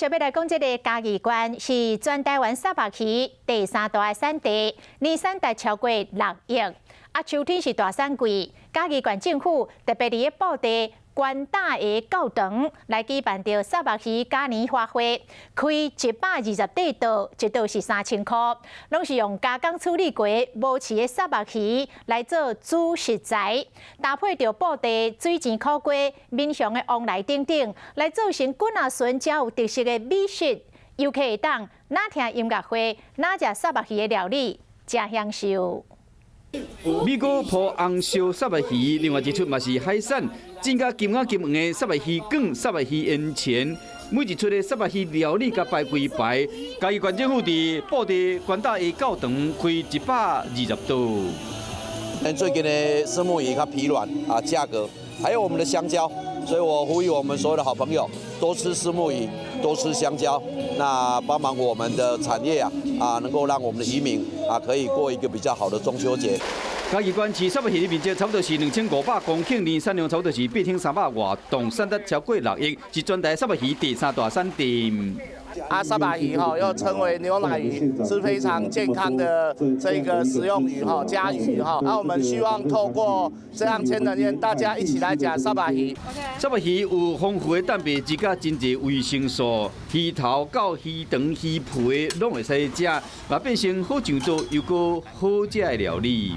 接欲來講，這个嘉義縣是全台灣虱目魚第三大的產地，年產值超過6億。啊，秋天是大產季，嘉義縣政府特別佇咧布袋關大的教堂來舉辦著虱目魚嘉年華會，開120塊桌，一桌是3000箍，攏是用加工處理過無刺的虱目魚來做主食材，搭配著布袋水晶苦瓜、民雄的旺來等等，來做成幾若巡遮有特色的美食。遊客會當若聽音樂會，若食虱目魚的料理，誠享受。米糕鋪紅燒虱目魚，另外一出嘛是海產，煎甲金仔金黃的虱目魚卷、虱目魚煙腸，每一出的虱目魚料理共排規排。嘉義縣政府佇布袋關大下教堂開120桌。最近的虱目魚較疲軟啊，價格還有我們的香蕉，所以我呼籲我們所有的好朋友多吃虱目魚，多吃香蕉，那幫忙我們的產業啊，能夠讓我們的漁民啊可以過一個比較好的中秋節。嘉義縣飼虱目魚的面積差不多是2500公頃，年產量差不多是8300外噸，產值超過6億，是全台虱目魚第三大產地。啊，虱目魚哈又稱為牛奶魚，是非常健康的這個食用魚哈，佳魚哈。那我們希望透過這樣千人宴，大家一起來呷虱目魚。虱目魚有豐富的蛋白質，佮真濟維生素，魚頭到魚腸、魚皮攏會使食，嘛變成好上桌又閣好食的料理。